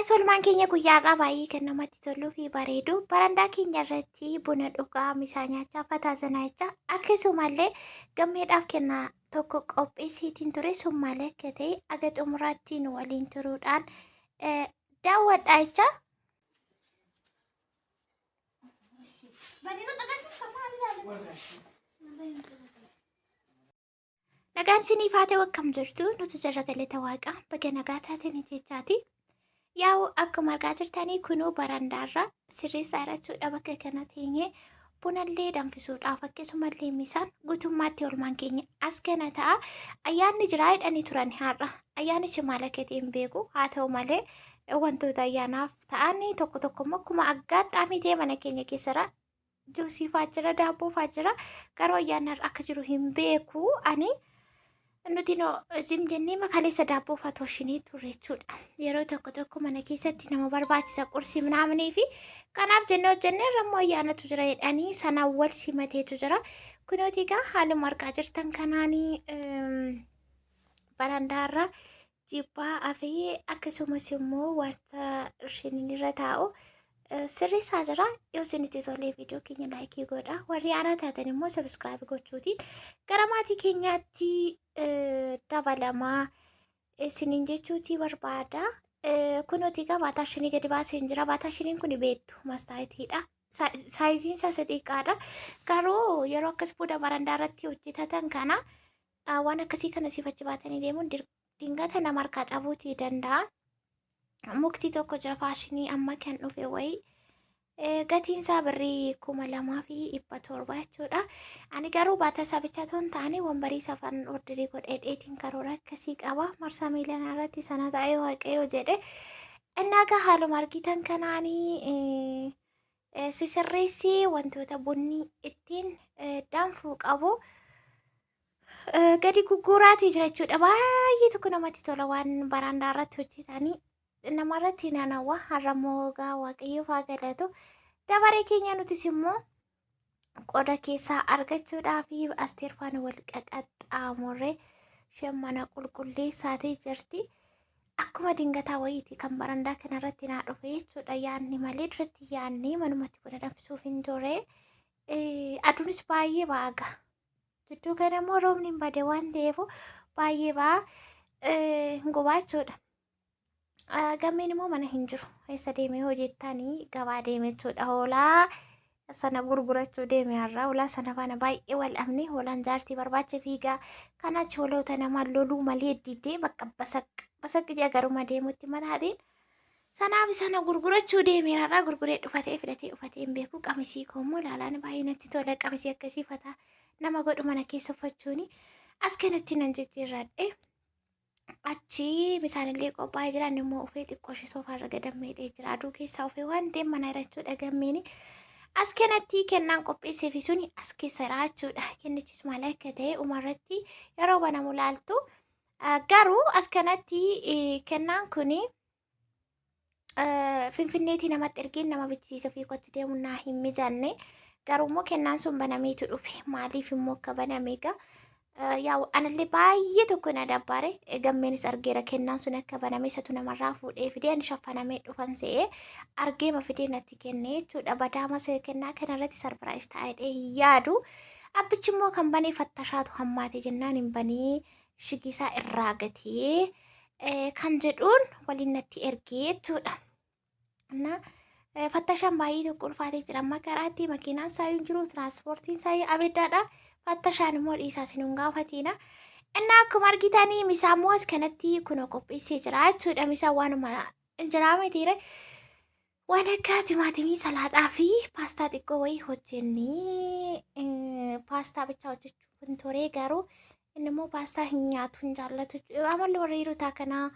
Gaayis oolmaan keenya guyyaa har'aa baay'ee kan namatti toluu fi bareedu barandaa keenya irratti buna dhugaa misaa nyaachaa fataa zanaa jechaa akkasumallee gammeedhaaf kennaa tokko qopheessiitiin ture sun maal akka ta'e aga xumuraatti nu waliin turuudhaan daawwadhaa jechaa. Nagaan isiniif haa ta'u akkam jirtu nuti jirra galata waaqaa baga nagaa taatanii jechaati. Yaa'u akkuma argaa jirtanii kunuu barandaarra sirreessaa jechuudha bakka kana teenyee bunallee danfisuudhaaf akkasumallee misaan guutummaatti olmaan keenya as kana ta'a. Ayyaanni jiraa jedhanii turan har'a. Ayyaanichi maal akka ta'e hin beeku haa ta'u malee wantoota ayyaanaaf ta'an tokko tokko immoo akkuma aggaadhaamii ta'e mana keenya keessarra juusii faa jira daabboo faa jira garuu ayyaanni har'a akka jiru hin beeku ani nuti no zim jennee makaleessa daabboo faa toshinee turre jechuudha yeroo tokko tokko mana keessatti nama barbaachisa qursii minaaminii fi kanaaf jennee hojjennee irra immoo ayyaanatu jira jedhanii sanaan wal simateetu jira kunooti egaa haaluma argaa jirtan kanaanii barandaarra jibbaa afee akkasumas immoo wanta shiniin irra taa'u sirreessaa jira. Yoo isinitti tolee viidiyoo keenya laayikii godha. Warri haaraa taatan immoo sabiskiraayib gochuutiin gara maatii keenyaatti dabalamaa isiniin jechuutii barbaada. Kunooti egaa baataa shinii gadi baasee hin jira. Baataa shiniin kun beektu mastaayitiidha. Saayiziin isaa isa xiqqaadha. Garuu yeroo akkas booda barandaa irratti hojjetatan kana waan akkasii kana siif achi baatanii deemuun dingata nama harkaa cabuutii danda'a. Mukti tokko jira faashinii amma kan dhufe wayii. Gatiin isaa birrii 2700 jechuudha. Ani garuu baata isaa bichaa otoo hin taane wambarii safan ordirii godhee dheetiin karoora akkasii qaba. Marsaa miilanaa irratti sana ta'ee waaqayyo jedhe. Innaa egaa haaluma argitan kanaanii sisirreessee wantoota bunni ittiin danfuu qabu gadi gugguuraatii jira jechuudha. Baay'ee tokko namatti tola waan baraandaa irratti hojjetanii namarratti naanawwa har'a immoo egaa waaqayyoof haa galatu. Dabaree keenya nutis immoo qoda keessaa argachuudhaaf asteer faana wal qaqaxxaamurree isheen mana qulqulleessaatee jirti. Akkuma dingataa wayiiti kan barandaa kanarratti naa dhufe jechuudha. Yaanni malee duratti yaanni manumatti buna danfisuuf hin ture. Aduunis baay'ee baaga. Jidduu kana immoo roobni hin bade waan ta'eef baay'ee ba'a hin gubaa jechuudha. Gammeen immoo mana hin jiru. Eessa deemee hojjettanii gabaa deeme jechuudha. Hoolaa sana gurgurachuu deeme har'a. Hoolaa sana faana baay'ee wal dhabne. Hoolaan jaartii barbaacha fiigaa. Kan achi hoolota namaa loluu malee didee bakka basaq basaq jedha garuma deemutti mataatiin. Sanaaf sana gurgurachuu deemeera har'a gurguree dhufatee filatee ufatee hin beeku. Qamisii koo immoo ilaalaan baay'ee natti tola. Qamisii akkasii fataa nama godhu mana keessa uffachuuni. As kanatti nan jijjiirradhe. Achi misaanillee qophaa'ee jira. Inni immoo ufee xiqqoo ishee soofaarra gadammeedhee jira. Aduu keessaa ufee waan ta'eef mana jechuudha gammeeni. As kanatti kennaan qopheessee fi suni as keessa jira jechuudha. Kennichis maal akka ta'e umarratti yeroo banamu laaltu. Garuu as kanatti kennaan kuni Finfinneetii namatti ergeen nama bichisiisa ofii kootti deemu naa hin mijanne. Garuu immoo kennaan sun banameetu dhufe. Maaliif immoo akka baname egaa yaa anallee baay'ee tokko na dabbaare. Gammeenis argeera kennaan sun akka baname isatu namarraa fuudhee fidee ani shaffanamee dhufan se'ee argeema fidee natti kenne jechuudha. Badaama kennaa kanarratti sarpiraayis taa'ee hin yaadu. Abbichi immoo kan banee fattashaatu hammaate jennaan hin banee shigisaa irraa gatee kan jedhuun waliin natti ergee jechuudha. Na fattashaan baay'ee tokko ulfaatee jira. Amma karaatti makiinaan saayyuu hin jiru, tiraanspoortiin saayyuu abiddaadha. Fattashaan immoo dhiisaa isin hin gaafatiina. Innaa akkuma argitanii misaa immoo as kanatti kunoo qopheessee jira jechuudha. Misaa waanuma jiraa mitiire. Waan akka timaatimii salaaxaa fi paastaa xiqqoo wayii hojjennee paastaa bichaa hojjechuuf hin turee garuu inni immoo paastaa hin nyaatu hin jaallatu. Amalli warra hirutaa kanaa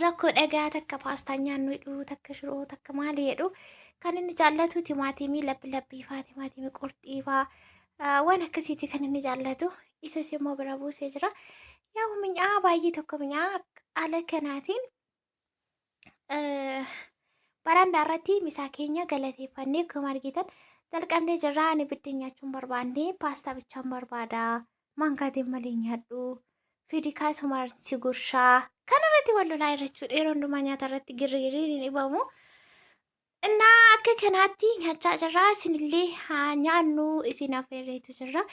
rakkoo dhagaa takka paastaa nyaannu jedhu takka shiroo takka maali jedhu kan inni jaallatu timaatimii labbi labbii faa timaatimii qurxii faa waan akkasiiti kan inni jaallatu isas immoo bira buusee jira. Yaa mi'aa baay'ee tokko mi'aa haala kanaatiin Barandaa irratti misaa keenya galateeffannee akkuma argitan jalqabnee jirra. Ani biddeen nyaachuun barbaanne paastaa bichaan barbaada. Maankaatiin malee nyaadhu. Fidi kaasumaan si gurshaa. Kanarra irratti wal lolaa irra jechuudha. Yeroo hundumaa nyaata irratti girrigirriin hin dhibamu. Innaa akka kanaatti nyaachaa jirra. Isinillee haa nyaannu isin affeerreetu jirra.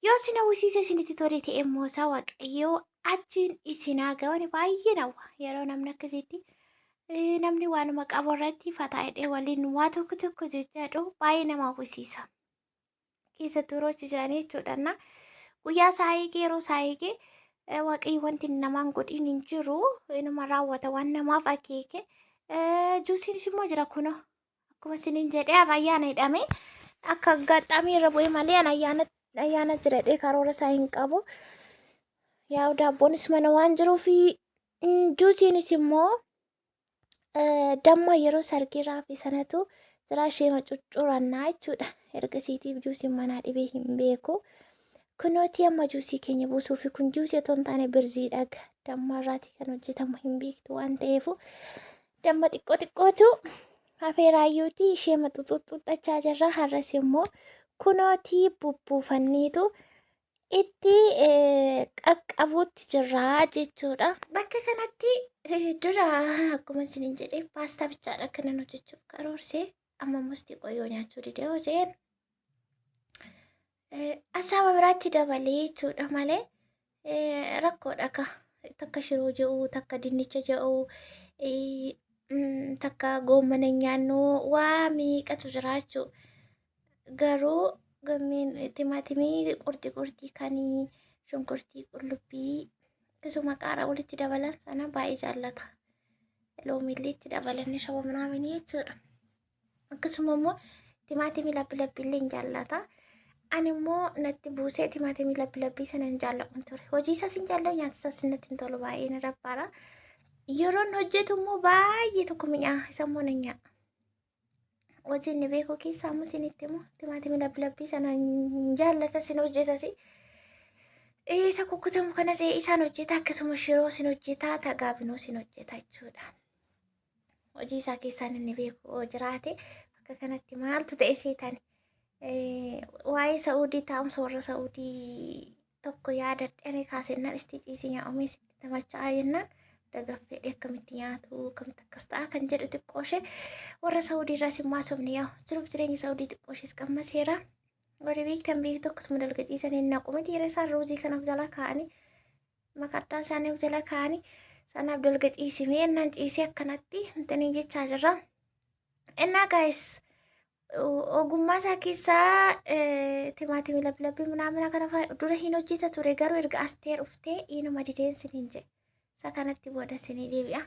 Yoo isin hawwisiise isinitti tole ta'e immoo isaa Waaqayyoo achiin isin haa ga'u. Baay'ee hawwa yeroo namni akkasitti namni waanuma qabu irratti fataa hidhee waliin waa tokko tokko jechadhu baay'ee nama hawwisiisa. Keessattuu yeroo achi jiranii jechuudha. Guyyaa isaa eegee yeroo isaa eegee waaqayyo wanti namaan godhiin hin jiru inuma raawwata waan namaaf akeeke. Juusiinis immoo jira kunoo akkuma isiniin jedhee har'a ayyaana hidhame akka aggaxxaamii irra bu'ee malee an ayyaana ayyaana jira jedhee karoora isaa hin qabu. Yaa'u daabboonis mana waan jiruuf juusiinis immoo damma yeroo sargii raafe sanatu jiraa ishee cuccurannaa jechuudha. Ergasiitiif juusiin manaa dhibee hin beeku. Kunootii amma juusii keenya buusuufi kun juusii otoo hin taane birziidha. Damma irraatii kan hojjetamu hin beektu waan ta'eef damma xiqqoo xiqqootu hafeeraayyuuti ishee maxuxuxxachaa jirra. Har'as immoo kunootii bubbuufanneetu itti qaqqabuutti jirra jechuudha. Bakka kanatti dura akkuma isiniin jedhe paastaa bichaadha kanan hojjechuuf karoorsee amma immoo xiqqoo yoo nyaachuu dide yoo jedheen asaaba biraatti dabalee jechuudha malee rakkoodha ka takka shiroo jedhu takka dinnicha jedhu takka goommana nyaannu waa meeqatu jira jechuudha. Garuu gammeen timaatimii qurxi qurxii kan shunkurtii qullubbii akkasuma qaaraa walitti dabalan sana baay'ee jaallata. Loomiillee itti dabalanii shaba minaaminii jechuudha. Akkasuma immoo timaatimii labbi labbiillee hin jaallata. Ani immoo natti buusee timaatimii labbi labbii sana hin jaalladhu ture. Hojii isaas hin jaalladhu nyaata isaas natti hin tolu baay'ee na dabbaara. Yeroon hojjetu immoo baay'ee tokko mi'aa isa immoo nan nyaadha. Hojii inni beeku keessaa immoo isinitti immoo timaatimii labbi labbii sana hin jaallata isin hojjetasi. Isa kukkutamu kanas isaan hojjeta akkasuma shiroo isin hojjeta tagaabinoo isin hojjeta jechuudha. Hojii isaa keessaan inni beeku yoo jiraate bakka kanatti maaltu ta'e seetani. Waa'ee Sa'uudii taa'umsa warra Sa'uudii tokko yaadadhe ani kaasennaan isti ciisii nyaa'umee sitti tamachaa jennaan dagaffeedhe akkamitti nyaatu akkamitti akkas ta'a kan jedhu xiqqoo ishee warra Sa'uudii irraas immoo haasofne yaa'u jiruuf jireenya Sa'uudii xiqqoo ishees qammaseera. Warri beektan beektu akkasuma dalga ciisanii naqu miti yeroo isaan ruuzii kanaaf jala kaa'anii makaddaa isaanii of jala kaa'anii sanaaf dalga ciisimee ennaan ciisee akkanatti intanii jechaa jirra. Ennaa gaayis ogummaa isaa keessaa timaatimii lablabbii minaamina kana fa'aa dura hin hojjeta ture garuu erga asteer dhuftee inuma dideen siniin jedhe. Isa kanatti booda sinii deebi'a.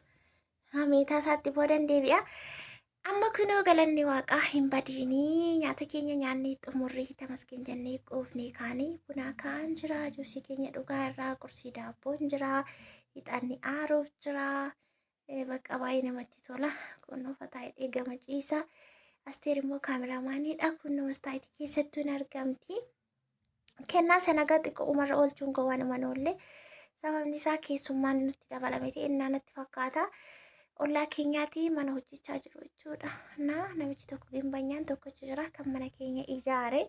Hameetaa isaatti boodan deebi'a. Amma kunoo galanni waaqaa hin badiinii nyaata keenya nyaannee xumurrii tamasgeen jennee quufnee kaanii bunaa kaan jira juusii keenya dhugaa irraa qursii daabboon jira ixaanni aaruuf jira bakka baay'ee namatti tola kunnoo fataa hidhee gama ciisa asteer immoo kaameraamaaniidha kunnoo mastaayitii keessattuu hin argamti. Kennaa sana gaa xiqqoo umarra oolchuun koo waanuma noollee sababni isaa keessummaan nutti dabalame ta'e innaa natti fakkaata. Ollaa keenyaati mana hojjechaa jiru jechuudha. Na namichi tokko gimbanyaan tokkochi jira kan mana keenya ijaare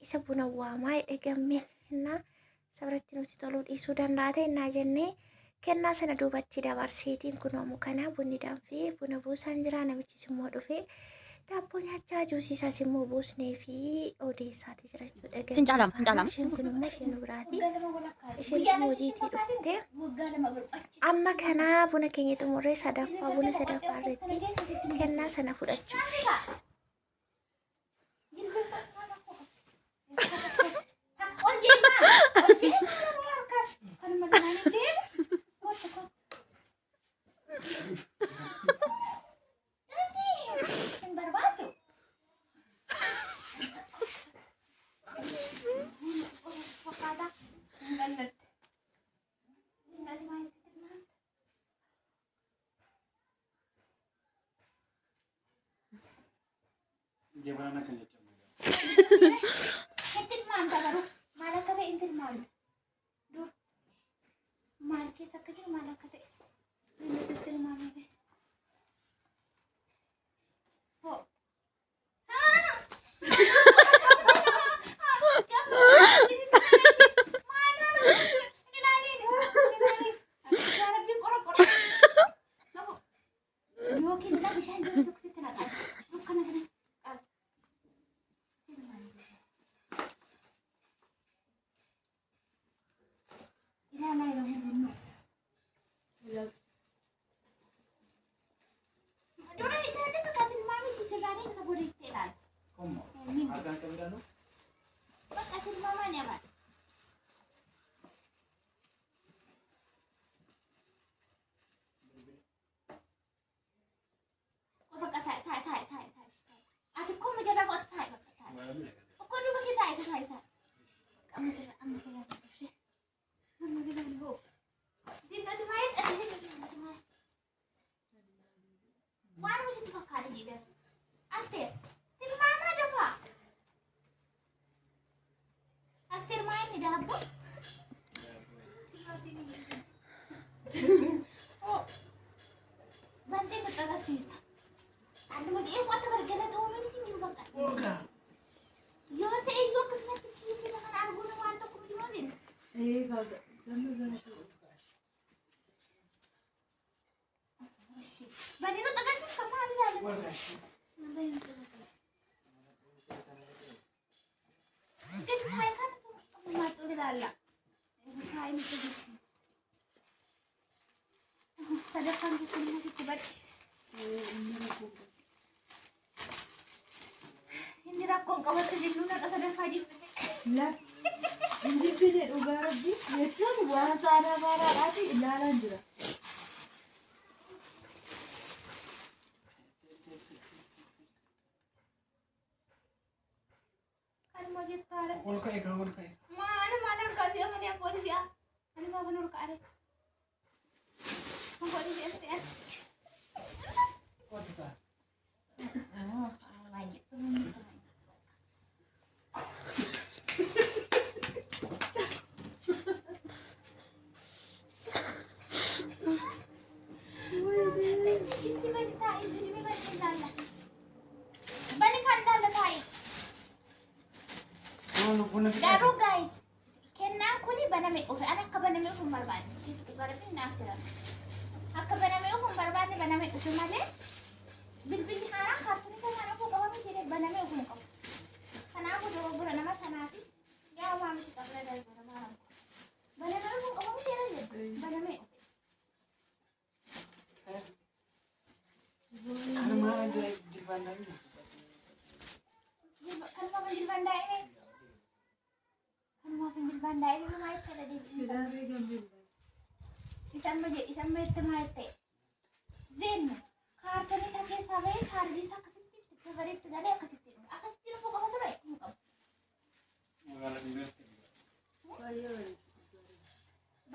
isa buna waamaa jedhe gammeen. Innaa isa biratti nuti toluu dhiisuu danda'a ta'e innaa jennee kennaa sana duubatti dabarseetiin kunoomu kana bunni danfee buna buusaan jira namichis immoo dhufee daabboo nyaachaa juusii isaas immoo buusnee fi odeessaati jira jechuudha. Sin caalaam, sin caalaam. Isheen kun immoo isheen biraati. Isheenis immoo hojiitii dhufte. Amma kana buna keenya xumurree sadaffaa buna sadaffaa irratti kennaa sana fudhachuuf. Jabanaan akka jechamne. Itti tilmaamta garuu maal akka ta'e hin tilmaamta. Dur maal keessa akka jiru maal akka ta'e nutis tilmaamne. Hoo. jedhan. Asteer tilmaamaa dafaa. Asteer maa inni daabboo? Bantee nutti agarsiista. Halluma ga'ee wanta bargala ta'uu miti hin jiru bakka. Yoo ta'e iyyuu akkasumatti kiisii kana arguun waan tokko miti moo jenna. Bani nutti agarsiista maal ilaala? Bani nutti agarsiista. Gadi taa'e kanatu ammaatti ilaalla. Taa'e nutti agarsiisa. Sadaffaan keessan immoo sitti badhe. Inni rakkoon qabatu jennuun har'a sadaffaa jibbite. Hin jibbine dhugaa rabbi jechuun waan saadaa baaraadhaati ilaalaan jira. Kanuma jettaare. Ol ka'e kan ol ka'e. Maal maal harkaa si'a malee abbooti si'a. Ani maafan ol ka'are. Abbooti si'a si'a. Qotu ta'a. Itti bani taa'i, itti bani ilaalla. Bani kan ilaalla taa'i. Garuu guys, kennaan kuni baname dhufe. Ani akka baname dhufu hin barbaanne. Dhugaa naaf jira. Akka baname dhufu hin barbaanne baname dhufe malee bilbilli haaraan kaartoonii sanaan dhufuu qaba miti jedhee baname dhufuu hin qabu. Kanaafuu dogoggora nama sanaati. Yaa waa miti qabra darbe nama haramku. Baname dhufuu hin qabu miti jedhee jedhu. Baname dhufe. Kanuma jilbaan daa'imni. Kanumaaf hin jilbaan daa'ime. Kanumaaf hin jilbaan daa'ime maa itti irra deebi'e. Isan ma jedhe isan ma jette maal ta'e. Zeenna kaartoonii isaa keessaa bahee chaarjii isaa akkasitti itti bareetti galee akkasitti dhufe. Akkasitti dhufuu qofa ture hin qabu. Magaalaa Yuunivarsiitii.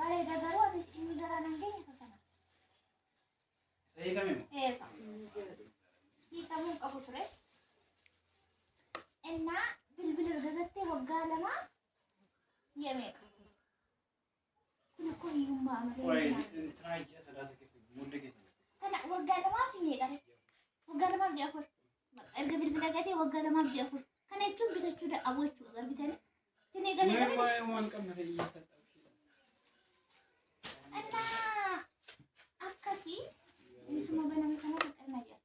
Bareeda garuu anis inni garaan hin geenye isa sana. Isa hiikame moo? Eessa. Hiikamuu hin qabu ture. Innaa bilbila erga gattee waggaa lama ji'a meeqa? Kun akkoo hiyyummaa malee. Waa'ee intinaa ji'a sadaasa keessa muddee keessa. Kana waggaa lamaaf meeqa? Waggaa lamaaf ji'a afur. Erga bilbila gatee waggaa lamaaf ji'a afur. Kana jechuun bitachuu dadhabuu jechuudha argitanii. Isin eegalee Mee malee. waa'ee waan qabna ta'e hiyyeessa Innaa akkasii misuma baname kana xiqqannaa jedha.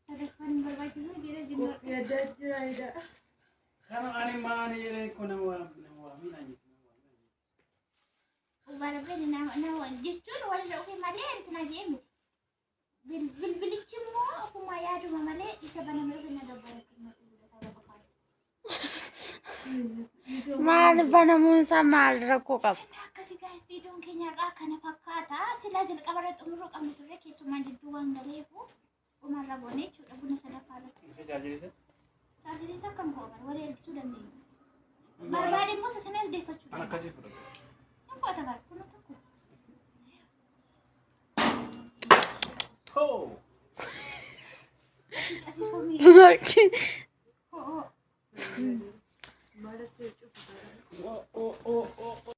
Sadaffaan hin barbaachisu jedhee jiru. Qophii addaa jira ida. Kana ani maani jedhee kun nama nama waamii naan jetti nama waamii naan jetti. Barbaade nama jechuun walirra dhufe malee intina jedhee miti. Bilbilichi immoo ofuma yaaduma malee isa baname dhufe na gabbara. Maal banamuun isaa maal rakkoo qaba? Akkasii guys, viidiyoon keenya irraa kana fakkaata. Silaa jalqaba irra xumuruu qabnu turre keessumaan jidduu waan galeefu dhumarra goone jechuudha buna sadaffaa irratti. Isa chaarjeriisa? Chaarjeriin isaa akkam kooban walii ergisuu dandeenya. Barbaade immoo isa sana deeffachuu An dandeenya. akkasii fudhatu. Hin fudhata bara kun tokko. Too! Asii somii. Hoo hoo. O o o o.